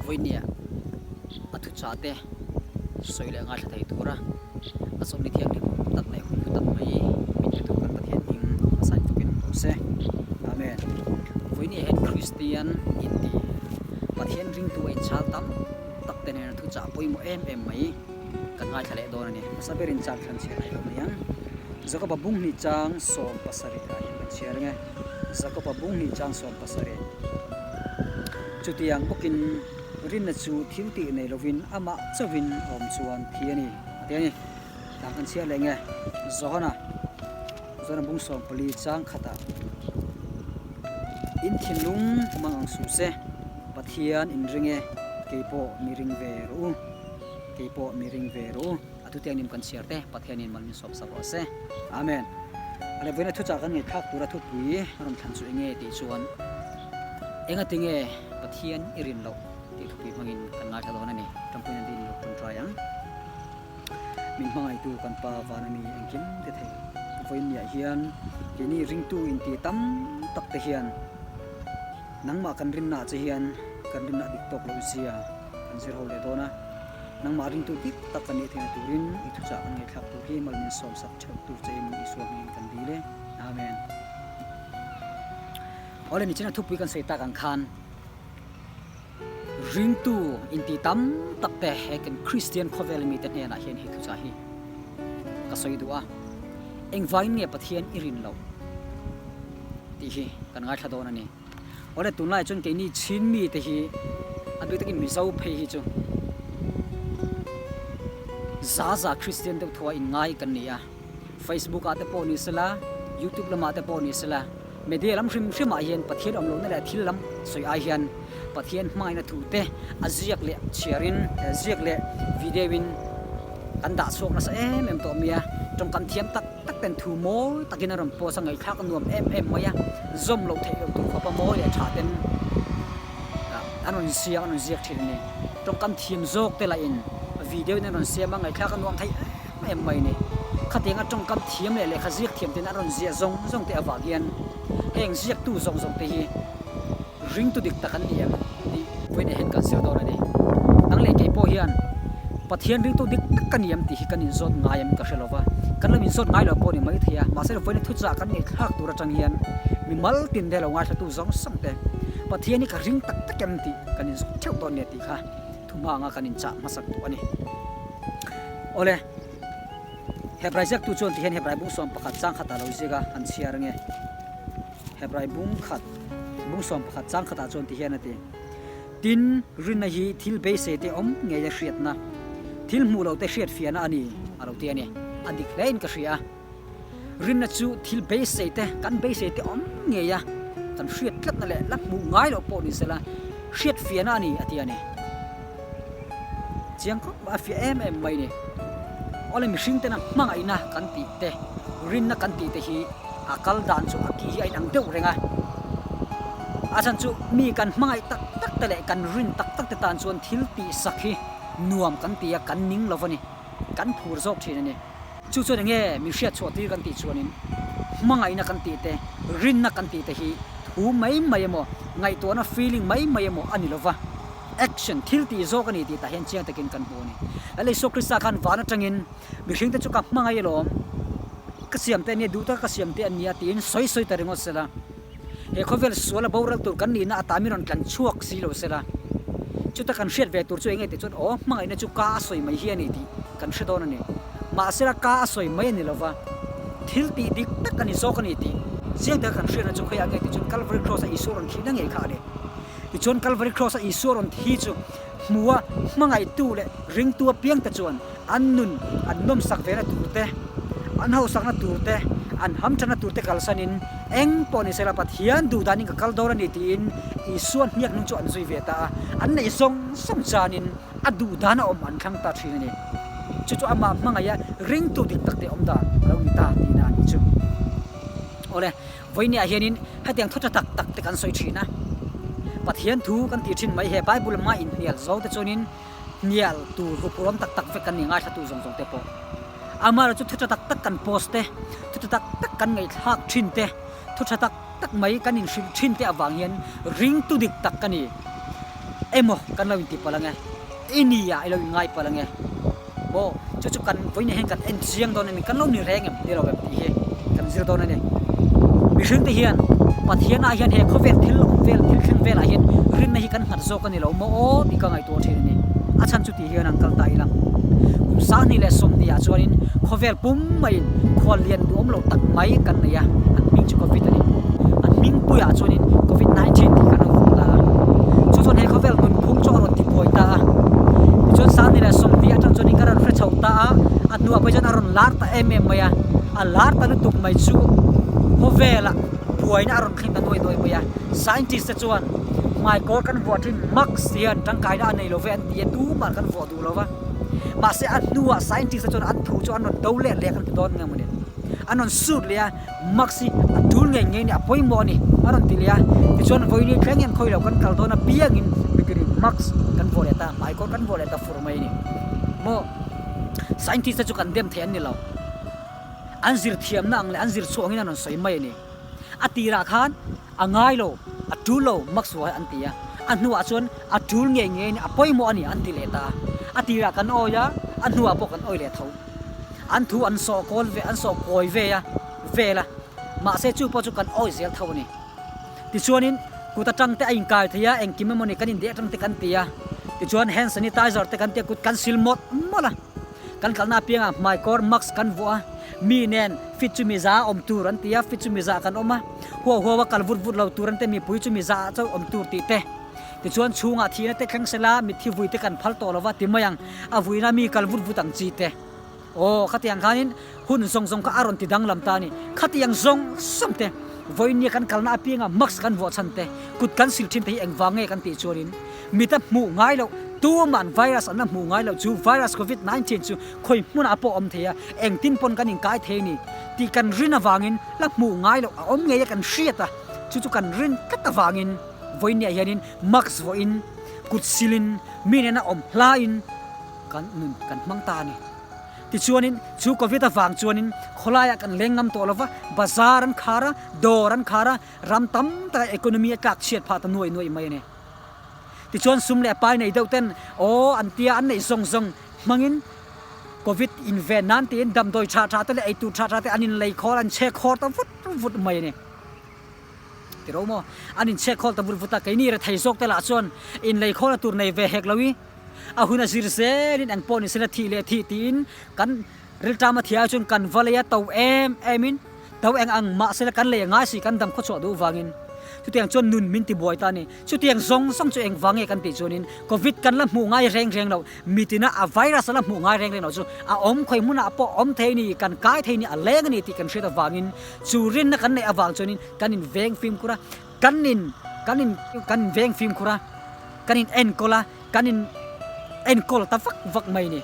Vawinia a thuchah te sawi leh ngaithla thei tura a chawlhni thianghlim tak leh hun hlu tak mai min pe tur kan Pathian hming a sign fakin awm tawh se. Amen. Vawinia hian Kristian inti Pathian ringtu a inchhal tam tak te nen a thuchah pawimawh em em mai kan ngaithla leh dawn a ni. Hmasa berin chang thlan chhiar a ilo mai ang. Jakoba bunghnih chang 70 ah hian kan chhiar ang e. Jakoba bunghnih chang 70. Chutiang bawkin rinna chu thil tih nei lovin amah chauhin a awm chuan thi a ni a ti a ni. Tah kan chhiar leh nge? Johana, Johana bung 14 chang khatah In thinlung hmang ang suh se, Pathian in ring e, kei pawh mi ring ve rawh u, kei pawh mi ring ve rawh u. A thutiang nim kan chhiar te Pathianin mal min sawp sak rawh se. Amen. A leh vawiina thuchah kan ngaihthlak tura thupui a rawn thlan chu enge tih chuan enga tinge Pathian i rin loh tih thupui hmangin kan ngaithla dawn a ni. Ṭangpuiin an din lo ṭawngṭai ang. Min hmangaitu kan pa vana mi engkim ti thei. Vawiin niah hian keini ringtu inti tam tak te hian nangmah kan rinnaah che hian kan rinna dik tawk loh zia kan zir ho leh dawn a. Nangmah ringtu dik tak kan nih theihna turin i thuchah kan ngaihthlak tur hi mal min sawmsak theuh tur che in Isua hmingin kan dil e. Amen. Awle nichina thupui kan sawi tak ang khan ringtu inti tam tak te he kan Kristian khawvel mite hnenah hian hei thuchah hi ka sawi duh a. Engvangin nge Pathian i rin loh tih hi kan ngaithla dawn a ni. Awle tunlai chuan keini Chin mite hi a bik takin Mizo phei hi chu za za Kristian deuh thua inngai kan ni a. Facebook ah te pawh ni sela, YouTube lamah te pawh ni sela, media lam hrim hrimah hian Pathian awm lohna leh thil lam sawi ai hian Pathian hmangaihna thu te a ziak leh chhiarin, ziak leh video in kan dah chhuak nasa em em tawh mai a. Tawngkam thiam tak tak ten thu mawi takin a rawn post a, ngaihthlak a nuam em em mai a, zawm loh theih loh tur khawpa mawi leh tha ten an rawn ziak an rawn ziak thin a ni. Tawngkam thiam zawk te lahin video in an rawn siam a, ngaihthlak a nuam thei em em mai a ni. Khatianga tawngkam thiam leh lehkha ziak thiam ten an rawn ziah zawng zawng te avang hian heng ziaktu zawng zawng te hi Ringtu dik tak an ni em tih vawiin hian kan zir dawn a ni. Nang leh kei pawh hian Pathian ringtu dik tak ka ni em tih hi kan inzawt ngai em ka hre lo va, kan lo inzawt ngai lo pawh ni mai thei a, mahse vawiin thuchah kan ngaihthlak tur atang hian mi mal tin te lo ngaithlatu zawng zawng te Pathian hi ka ring tak tak em tih kan inzawt theuh dawn nia tih kha thu hma anga kan inchah hmasak duh a ni. Awle, Hebrai ziaktu chuan ti hian Hebrai bung 11 chang khatah lo ziak a, han chhiar ange. Hebrai bung khat, bung 11 chang khatah chuan ti hian a ti, Tin, rinna hi thil beisei te awm ngei a hriatna, thil hmuh loh te hriat fiahna a ni, a lo ti a ni. A dik hlein ka hria a. Rinna chu thil beisei te, kan beisei te awm ngei a, kan hriat tlatna leh la hmuh ngai loh pawh ni sela, hriat fiahna a ni, a ti a ni. Chiang khawp a fiah em em mai ni. Awle mihring tena hmangaihna kan tih te, rinna kan tih te hi a kal dan chu a ki hi a inang deuh reng a. A chhan chu mi kan hmangaih tak tak te leh kan rin tak tak te tan chuan thil tih sak hi nuam kan ti a, kan ning lo va ni. Kan phur zawk thin a ni. Chu chuan enge mi hriat chhuah tir kan tih chuanin hmangaihna kan tih te, rinna kan tih te hi thu mai mai emaw, ngaihtuahna feeling mai mai emaw a ni lo va. Action, thil tih zawk a ni tih tah hian chiang takin kan hmu a ni. Lal Isua Krista khan van atangin mihringte chu ka hmangaih alawm, ka siam te a nia, duh taka ka siam te a nia tiin sawi sawi ta ringawt sela, he khawvel suala boral tur kan nihna ata min rawn tlan chhuak si lo sela, chuta kan hriat ve tur chu eng nge tih chuan aw hmangaihna chu ka a sawi mai hi a ni tih kan hre dawn a ni. Mahsela ka a sawi mai a ni lova, thil tih dik tak a ni zawk a ni tih chiang taka kan hriatna chu khawiah nge tih chuan Calvary Cross-a Isua rawn thihna ngei kha a ni. Tichuan Calvary Cross-a Isua rawn thi chu hmua hmangaihtu leh ringtu apiangte chuan an nun an nawmsak vena tur te, an hausakna tur te, an hamthatna tur te kalsanin eng pawh ni sela Pathian duh danin ka kal dawn a ni tiin Isua hniak hnung chu an zui ve ta a, an neih zawng zawng chanin a duh dan a awm an thlang ta thin a ni. Chu chu amah hmangaiha ringtu dik takte awm dan a lo ni ta tihna a nih chu. Awle. Vawinia hianin hetiang thu tha tak tak te kan sawi thin a, Pathian thu kan tih thin mai he Bible hma inhnial zo te chuanin hnial tur huphurhawm tak tak vek kan ni ngaithlatu zawng zawng te pawh. Amaherawhchu thu tha tak tak kan post te, thu tha tak tak kan ngaihthlak thin te, thu tha tak tak mai kan inhrilh thin te avang hian ringtu dik tak ka ni. Emaw kan lo inti palh ange, i ni ah i lo inngai palh ange maw? Chu chu kan vawiin hian kan en chiang dawn a ni, kan lo ni reng em ni lo em tih hi kan zir dawn a ni. Mihring te hian Pathian ah hian he khawvel thil awm vel thil thleng vel ah hian rinna hi kan nghat zawk a ni lo maw aw tih ka ngaihtuah thin a ni. A chhan chu tih hian an kal ta ila. Kum 2020 ah chuanin khawvel pum maiin khual lian duhawm lo tak mai kan nei a, an hming chu Covid a ni. An hming puiah chuanin Covid 19 tih kan rawn vuah ta a. Chu chuan he khawvel nunphung chu a rawn tibuai ta a. Tichuan 2020 atang chuanin ka rawn hre chho ta a, a hnuah pawh chuan a rawn lar ta em em mai a. A lar ta lutuk mai chu khawvelah buaina a rawn thleng ta nuai nuai mai a. Scientist te chuan hmaikawl kan vuah thin mask hian tangkaina a nei lo ve an ti a, tumah kan vuah duh lo va. Mahse a hnuah scientist te chuan an thu chu an rawn do leh leh an ti dawn nge mawni. An rawn sut leh a, mask hi a tul ngei ngei a ni, a pawimawh a ni a rawn ti leh a. Tichuan vawiin thleng hian khawi lo kan kal dawn apiangin mitin mask kan vuah leh ta, hmaikawl kan vuah leh ta fur mai a ni. Maw scientist te chu kan dem thei an ni lo. An zir thiamna ang leh an zir chhuah angin an rawn sawi mai a ni. A tirah khan A ngai lo, a tul lo Maxwell an ti a, a hnuah chuan a tul ngei ngei a ni, a pawimawh a ni an ti leh ta a. A tirah kan awi a, a hnuah pawh kan awi leh tho. An thu an sawh kawl ve, an sawh kawi ve a, vel a, mahse chu pawh chu kan awi zel tho a ni. Tichuanin kut atang te a inkai thei a, engkim emaw ni kan indeh atang te kan ti a, tichuan hand sanitizer te kan ti a, kut kan sil mawlh mawlh a. Kan kalna apiangah hmaikawr, mask, kan vuah a, mi nen fit chu miza a awm tur an ti a, fit chu miza kan awm a, huau huau a kal vut vut lo tur an ti, mipui chu miza ah chauh awm tur tih te. Tichuan chhungah thihna te thleng sela mitthi vui te kan phal tawh lo va ti mai ang, a vuina mi kal vut vut ang chi te. Aw, khatiang khanin hun zawng zawng kha a rawn ti danglam ta a ni. Khatiang zawng zawng te, vawiin kan kalna apiangah mask kan vuah chhan te, kut kan sil thin te hi engvang nge kan tih chuanin, Mit a hmuh ngai loh, tuman virus an la hmuh ngai loh chu virus covid 19 chu khawi hmunah pawh awm thei a, engtin pawn kan inkai thei a ni tih kan rin avangin la hmuh ngai loh a awm ngei a kan hriat a, chu chu kan rin tlat avangin vawiinniah hianin mask vawiin kut silin mi nena awm hlaiin kan nun kan hmang ta a ni. Tichuanin chu covid avang chuanin khawlaiah kan leng ngam tawh lova, bazar an khar a, dawr an khar a, ram tam taka economy a tlak chhiat phah ta nuai nuai mai a ni. Tichuan sum leh pai nei deuh ten aw an tia an neih zawng zawng hmangin Covid inven nan tiin damdawi tha tha te leh eitur tha tha te an inlei khawl an chhek khawr ta vut vut mai a ni. Ti ro maw? An inchhek khawl ta vut vut a, keini rethei zawk te lah chuan inlei khawlna tur nei ve hek lo i a hun a zir zelin eng pawh ni sela thih leh thih tiin kan rilṭam a thiah chuan kan va lei a to em em in to eng ang mahsela kan lei a ngai si kan dam khawchhuah duh vangin chutiang chuan nun min ti buai ta a ni. Chutiang zawng zawng chu engvang nge kan tih chuanin Covid kan la hmuh ngai reng reng lo, mitina a virus a la hmuh ngai reng reng lo chu a awm khawi hmunah pawh awm thei a ni, kan kai thei a ni, a leng a ni tih kan hriat avangin chu rinna kan neih avang chuanin kan inveng fimkhur a, kan in kan in kan inveng fimkhur a, kan in enkawl a, kan in enkawl ta vak vak mai a ni.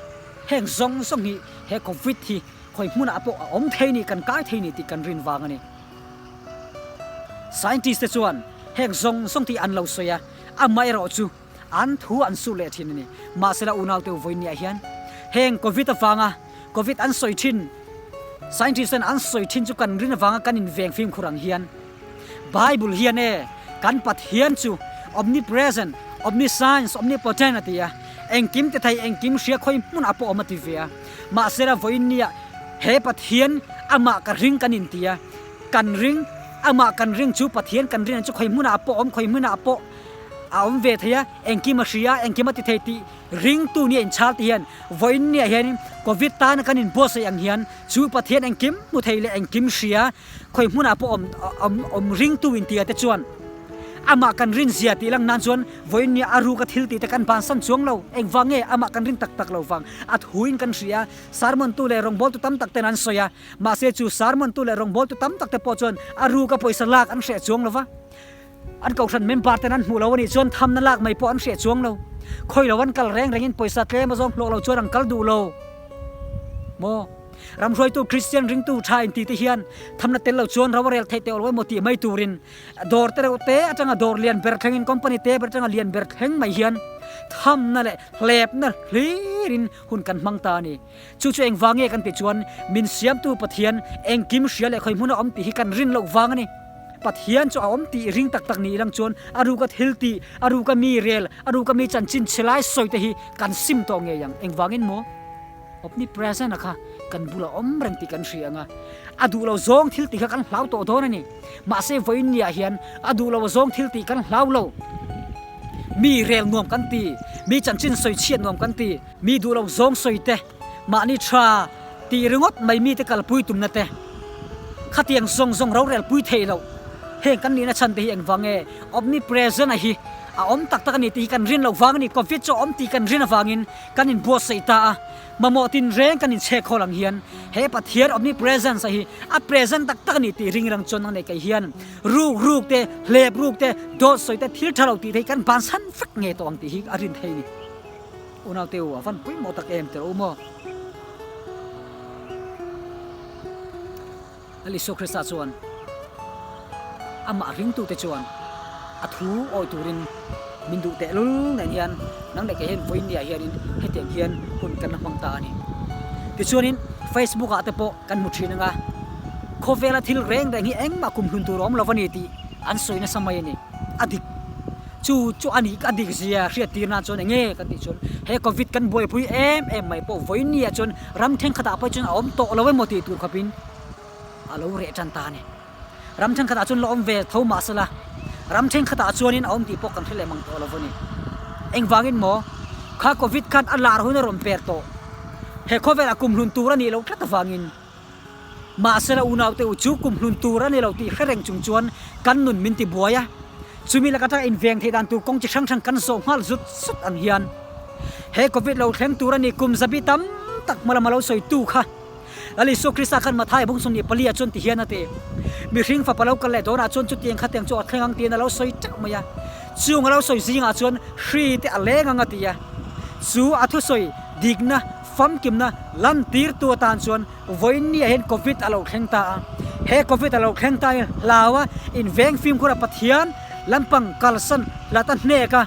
Heng zawng zawng hi he Covid hi khawi hmunah pawh a awm thei a ni, kan kai thei a ni tih kan rin vang a ni. Scientist te chuan heng zawng zawng te hi an lo sawi a, amaherawh chu an thu an suh leh thin a ni. Mahsela unaute vawiinniah hian heng Covid avanga Covid an sawi thin, scientist ten an sawi thin chu kan rin avanga kan inveng fimkhur ang hian Bible hian e kan Pathian chu omnipresent, omniscience, omnipotent a ti a, engkim ti thei, engkim hria khawi hmunah pawh awm a ti ve a. Mahsela vawiinniah he Pathian amah ka ring kan inti a, kan ring, amah kan ring chu Pathian kan rin ang chu khawi hmunah pawh awm, khawi hmunah pawh a awm ve thei a, engkim a hria, engkim a ti thei tih ringtu nia inchhal te hian vawiinniah hianin Covid tana kan inbuatsaih ang hian chu Pathian engkim hmu thei leh engkim hria, khawi hmunah pawh awm awm awm ringtu intia te chuan amah kan rin zia tih lang nan chuan vawiinnia a ruka thil tih te kan bansan chuang lo. Engvang nge amah kan rin tak tak lo vang? A thuin kan hria. Sermon tu leh rawngbawltu tam tak ten an sawi a, mahse chu sermon tu leh rawngbawltu tam tak te pawh chuan a ruka pawisa lak an hreh chuang lo va. An kohhran member ten an hmuh lo a nih chuan thamna lak mai pawh an hreh chuang lo. Khawi lo an kal reng rengin pawisa tlem a zawng hlawh lo chuan an kal duh lo maw? Ramhruaitu Kristian ringtu tha inti te hian thamna tel lo chuan ro a rel theih teh lo emaw tih mai turin dawr te reuh te atanga dawr lian ber thlengin company te ber atanga lian ber thleng mai hian thamna leh hlepna hlirin hun kan hmang ta a ni. Chu chu engvang nge kan tih chuan min siamtu Pathian engkim hria leh khawi hmuna awm tih hi kan rin loh vang a ni. Pathian chu a awm tih ring tak tak ni ilang chuan a ruka thil tih, a ruka mi rel, a ruka mi chanchin chhe lai sawi te hi kan sim tawh ngei ang. Engvangin maw? Omnipresent a kha kan bulah awm reng tih kan hria ang a, a duh lo zawng thil tih kha kan hlau tawh dawn a ni. Mahse vawiin niah hian a duh lo zawng thil tih kan hlau lo. Mi rel nuam kan ti, mi chanchin sawi chhiat nuam kan ti, mi duh lo zawng sawi te, mahni tha tih ringawt mai mite kalpui tumna te, khatiang zawng zawng rorel pui theih loh heng kan nihna chhan te hi engvang nge Omnipresent a hi a awm tak tak a ni tih hi kan rin loh vang a ni. Covid chu a awm tih kan rin avangin kan inbuatsaih ta a, mamawh tinreng kan inchhek hawl ang hian he Pathian Omnipresence a hi a present tak tak a ni tih ring rang chuan ang nei kei hian ruk ruk te, hlep ruk te, dawt sawi te, thil tha lo tih te hi kan bansan vek nge tawh ang tih hi a rin thei a ni. Unaute u, a van pawimawh tak em tirh u maw? Lal Isua Krista chuan amah ringtute chuan a thu awih turin min duh tehlul nen hian nang leh kei hian vawiin hianin hetiang hian hun kan la hmang ta a ni. Tichuanin Facebook ah te pawh kan hmu thin anga khawvela thil reng reng hi engmah kum hlun tur a awm lo a ni tih an sawi nasa mai a ni. A dik. Chu chu a nih a dik zia hriat tir nan chuan enge kan tih chuan he covid kan buaipui em em mai pawh vawiin chuan ram thenkhatah pawh chuan a awm tawh lo emaw tih tur khawpin a lo reh tan ta a ni. Ram thenkhatah chuan la awm ve tho mah sela ram thenkhatah chuanin a awm tih pawh kan hre leh mang tawh lo a ni. Engvangin maw kha covid khan a lar hun a rawn per tawh he khawvelah kumhlun tur a nih loh tlat avangin. Mahsela unaute u chu kum hlun tur a ni lo tih hre reng chung chuan kan nun min ti buai a, chumi laka taka inveng theih dan tur kawng chi hrang hrang kan zawh nghal zut zut ang hian he Covid lo thleng tur a ni kum zabi tam tak hma lama lo sawi tu kha Lal Isua Krista khan Mathai bung 24 ah chuan ti hian a ti, Mihring fapa lo kal leh dawnah chuan chutiang khatiang chu a thleng ang tiin a lo sawi teuh mai a, chung a lo sawi zingah chuan hri te a leng ang a ti a, chu a thusawi dikna Famkimna lantirtu atan chuan vawiinniah hian Covid a lo thleng ta a. He Covid a lo thleng ta hi hlau a, inveng fimkhur a Pathian lampang kalsan hlat a hnek a.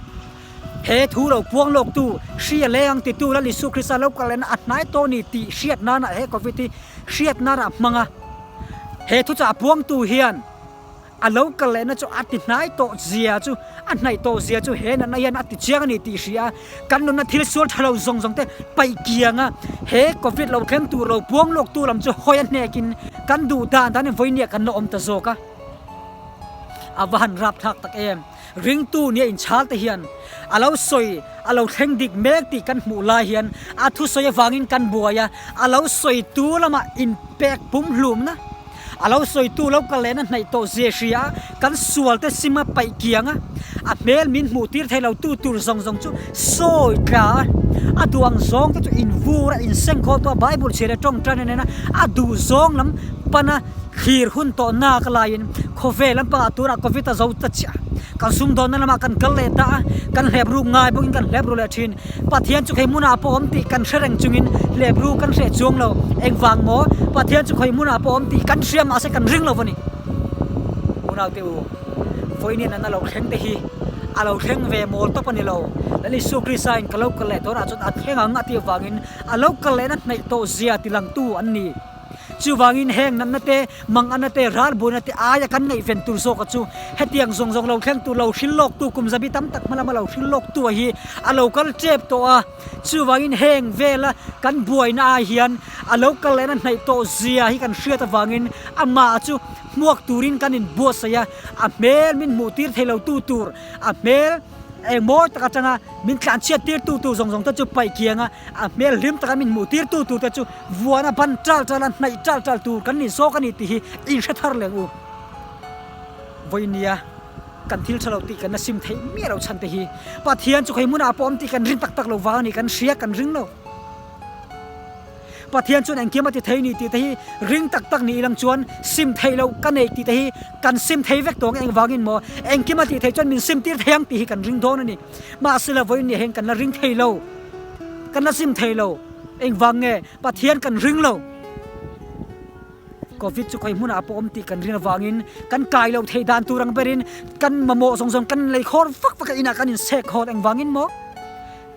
He thu lo puang lawktu, hria leng titu Lal Isu Krista lo kal lehna a hnai tawh ni tih hriat nana he Covid hi hriat nana a hmang a. He thuchah puangtu hian. A lo kal lehna chu a ti hnai tawh zia chu, a hnaih tawh zia chu he natna hian a ti chiang a ni tih hria a, kan nunna thil sual tha lo zawng zawng te paih kiang a, he Covid lo thleng tur lo puang lawk tu lam chu hawi a hnekin kan duh dan dan in vawinia kan la awm ta zawk a. A va han rap thlak tak em! Ringtu nia inchhal te hian a lo sawi, a lo thleng dik mek tih kan hmuh lai hian a thusawi avangin kan buai a, a lo sawi tu lamah inpek pumhlumna, A lo sawitu lo kal lehna hnaih tawh zia hria a, kan sual te sim a paih kiang a, a hmel min hmuh tir thei lo tu tur zawng zawng chu sawi tla a, a duh ang zawng te chu invur a, insengkhawl tawh a, Bible chhiar leh tawngtaina nena a duh zawng lam pana thlir hun tawh nak laiin khawvel lampangah tunah Covid a zo ta chiah a, kan sumdawnna lamah kan kal leh ta a, kan hlep ruk ngai bawkin kan hlep ru leh thin. Pathian chu khawi hmunah pawh awm tih kan hre reng chungin hlep ru kan hreh chuang lo. Engvang maw? Pathian chu khawi hmunah pawh awm tih kan hria mahse kan ring lo a ni. Unaute u, vawiin hian a lo thleng te hi a lo thleng ve mawl tawp a ni lo. Lal Isua Krista in ka lo kal leh dawnah chuan a thleng ang a tih avangin a lo kal lehna hnaih tawh zia tilangtu an ni. Chuvangin heng natna te, manganna te, ralbuaina te aia kan ngaihven tur zawka chu hetiang zawng zawng lo thleng tur lo hril lawktu kum zabi tam tak hma lama lo hril lawktu a hi a lo kal tep tawh a. Chuvangin heng vela kan buaina ai hian a lo kal lehna hnaih tawh zia hi kan hriat avangin amah chu hmuak turin kan inbuatsaih a, a hmel min hmuh tir thei lo tu tur, a hmel eng mawi tak atanga min tlanchhiat tir tu tur zawng zawng te chu paih kiang a, a hmel hlim taka min hmuh tir tu tur te chu Vuana ban ṭal ṭal a hnaih ṭal ṭal tur kan ni zawk a ni tih hi inhre thar leng u. Vawinia kan thil ṭha lo tih kan la sim theih miah lo chhan te hi Pathian chu khawi hmunah pawh awm tih kan rin tak tak lo vang a ni, kan hria kan ring lo. Pathian chuan engkim a ti thei ni tih te hi ring tak tak ni ilang chuan sim theih loh ka nei tih te hi kan sim thei vek tawh ang engvangin maw engkim a tih theih chuan min sim tir thei ang tih hi kan ring dawn a ni. Mahsela vawinia hian kan la ring thei lo, kan la sim thei lo. Engvang nge Pathian kan ring lo? Covid chu khawi hmunah pawh awm tih kan rin avangin kan kai lo thei dan tur ang berin kan mamawh zawng zawng kan lei khawr vak vak a inah kan insek hawn engvangin maw?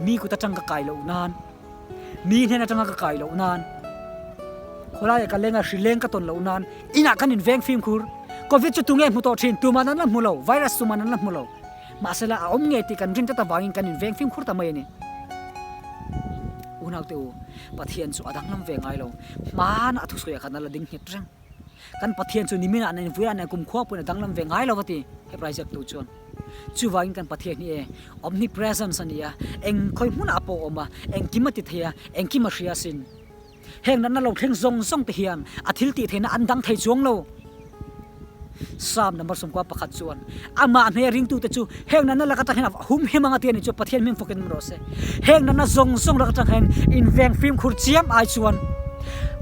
Mi kut atang ka kai loh nan, mi hnen atanga ka kai loh nan, khawlaiah ka leng a hrileng ka tawn loh nan inah kan inveng fimkhur. Covid chu tunge hmu tawh thin? Tuman an la hmu lo. Virus tuman an la hmu lo. Mahsela a awm ngei tih kan rin tlat avangin kan inveng fimkhur ta mai a ni. Unaute u, Pathian chu a danglam ve ngai lo. Hmana a thusawiah khan a la ding nghet reng. Kan Pathian chu niminah nen vuiah nen kumkhua pawhin a danglam ve ngai lo a ti, Hebrai ziaktu chuan. Chuvangin kan Pathian hi e, omnipresence a ni a, eng khawi hmunah pawh a awm a, engkim a ti thei a, engkim a hria asin. Heng natna lo thleng zawng zawng te hian a thil tih theihna an dang thei chuang lo. Psalm number 11 chuan, Amah hmei a ringtute chu heng natna lak atang hian a hum him ang a ti a ni chu Pathian hming fawkin awm rawh se. Heng natna zawng zawng lak atang hian inveng fimkhur chiam ai chuan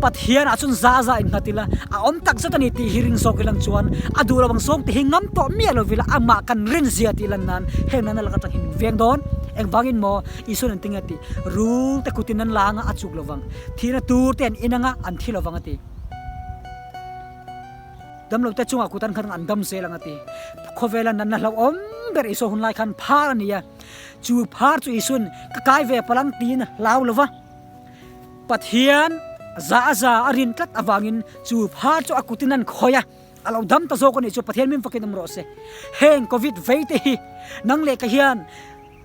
Pathian ah chuan za za innghat ila a awm tak zet a ni tih hi ring zawk ilang chuan a duh lo ang zawng te hi ngam tawh miah lo vila amah kan rin zia tih lan nan heng natna lak atang hian min veng dawn. Engvangin maw Isuan an ti nge a ti, Rul te kutin an la anga a chuk lovang, thihna tur te an in anga an thi lovang a ti. Damlo te chungah kut an khat anga an dam zel ang a ti. Khawvela natna hlauhawm ber Isua hun lai khan phar a ni a, chu phar chu Isuan ka kai ve palh ang tiin hlau lova, Pathian za a za a rin tlat avangin chu phar chu a kutin an khawih a, a lo dam ta zawk a nih chu Pathian min fakin awm rawh se. Heng Covid vei te hi nang leh ka hian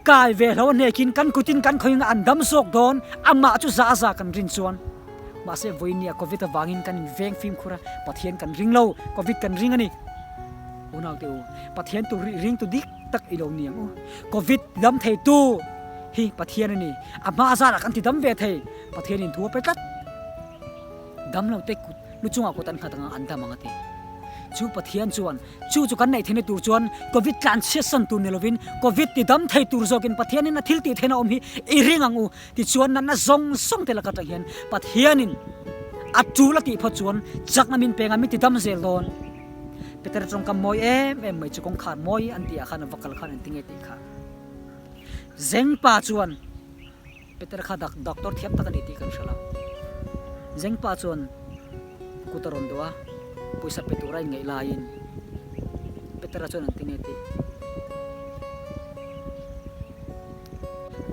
Kai ve hlo hnekin kan kutin kan khawih anga an dam zawk dawn, amah chu za za kan rin chuan. Mahse vawinia Covid avangin kan inveng fimkhur a, Pathian kan ring lo, Covid kan ring a ni. Unaute u, Pathian tu ring tu dik tak i lo ni ang u. Covid dam theitu hi Pathian a ni, a hma zarah kan ti dam ve thei, Pathianin thu a pe tlat. Dam lo te kut lu chungah kut an nghat anga an dam ang a ti. Chu Pathian chuan chu chu kan neih theihna tur chuan Covid tlan chhiat san tur ni lovin Covid ti dam thei tur zawkin Pathianin a thil tih theihna awm hi i ring ang u. Tichuan natna zawng zawng te laka tang hian Pathianin a tul a tih phawt chuan chakna min peng a min ti dam zel dawn. Peter tawngkam mawi em em mai chu kawngkhar mawi an tih ah khan a va kal khan engtin nge tih kha Zengpa chuan Peter kha doctor thiam tak a ni tih kan hre lo. Zengpa chuan kut a rawn dawh a, pawisa pe tura inngaih laiin Petera chuan an ti nge tih.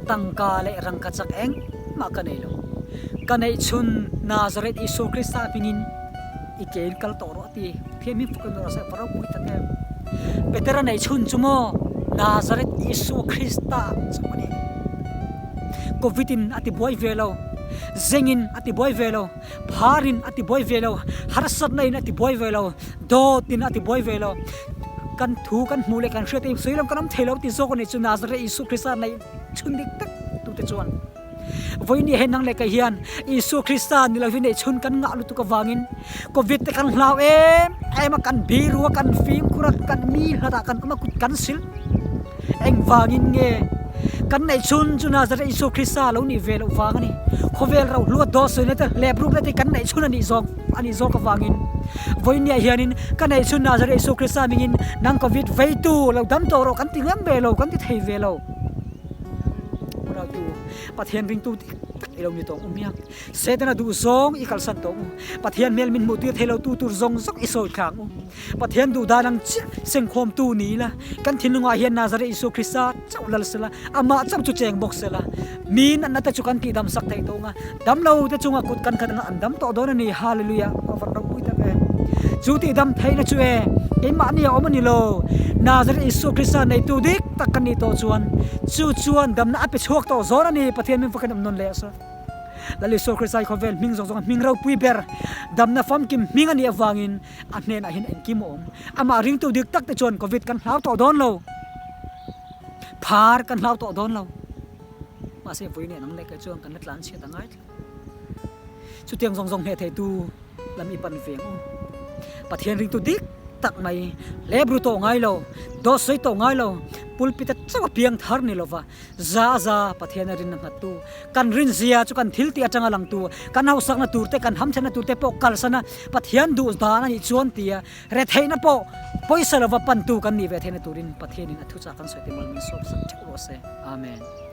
Tangka leh rangka chak engmah ka nei lo. Ka neih chhun Nazareth Isua Krista hmingin i ke in kal tawh rawh a ti. Pathian hming fak in rawh se, va ropui tak em. Petera neih chhun chu maw Nazareth Isua Krista chu a ni. Covid in a ti buai ve lo, zeng in a ti buai ve lo, phar in a ti buai ve lo, harsatna in a ti buai ve lo, dawt in a ti buai ve lo. Kan thu kan hmuh leh kan hriat hi sawi lam kan awm thei lo ti zawk a nih chu Nazareth Isua Krista neih chhun dik tak tute chuan. Vawiin he nang leh kei hian Isua Krista ni lovin neih chhun kan ngah lutuk avangin Covid te kan hlau em em a, kan biru a, kan fimkhur a, kan mi hlat ah kan awm a, kut kan sil. Engvangin nge kan neih chhun chu Nazareth Isua Krista lo nih ve loh vang a ni. Khawvel rohlu a dawt sawina te hlep ruk na te kan neih chhun a nih zawk a nih zawk avangin vawiin hianin ka neih chhun Nazareth Isua Krista mingin nang Covid veitu lo dam tawh rawh kan ti ngam ve lo, kan ti thei ve lo. Unautu, Pathian ringtu dik tak i lo ni tawng u miang. Setana duh zawng i kalsan tawng u. Pathian hmel min hmuh tir thei lo tu tur zawng zawng i sawi thlang u. Pathian duh dan ang chiah sengkhawmtu ni ila, kan thinlungah hian Nazareth Isua Krista chauh lal sela, amah chauh chu cheng bawk sela, mi natna te chu kan tihdam sak theih tawng a, damlo te chunga kut kan khat anga an dam tawh dawn a ni. Hallelujah! A van ropui tak em! Chu tihdam theihna chu e, keimahni a awm a ni lo. Nazareth Isua Krista neitu dik tak kan nih tawh chuan, chu chuan damna a pe chhuak tawh zawn a ni. Pathian min fakin awm nawn leh a sa. Lal Isua Krista hi khawvel hming zawng zawnga hming ropui ber, damna famkim hming a nih avangin a hnenah hian engkim a awm. Amah ringtu dik tak te chuan Covid kan hlau tawh dawn lo, phar kan hlau tawh dawn lo. Mahse vawiin ah nang leh kei chuan kan la tlan chhiat a ngai tlat. Chutiang zawng zawng hneh theitu lam i pan ve ang u. Pathian ringtu dik tak mai, hlep ru tawh ngai lo, dawt sawi tawh ngai lo, pulpit a chauh a piang thar ni lova, za za Pathian a rin a nghattu, kan rin zia chu kan thil tih atanga langtu, kan hausakna tur te, kan hamthenna tur te pawh kalsan a, Pathian duh dan a nih chuan tia retheihna pawh pawisa lova pantu kan nih ve theihna turin Pathianin a thuchah kan sawi te mal min sawp sak theuh rawh se. Amen.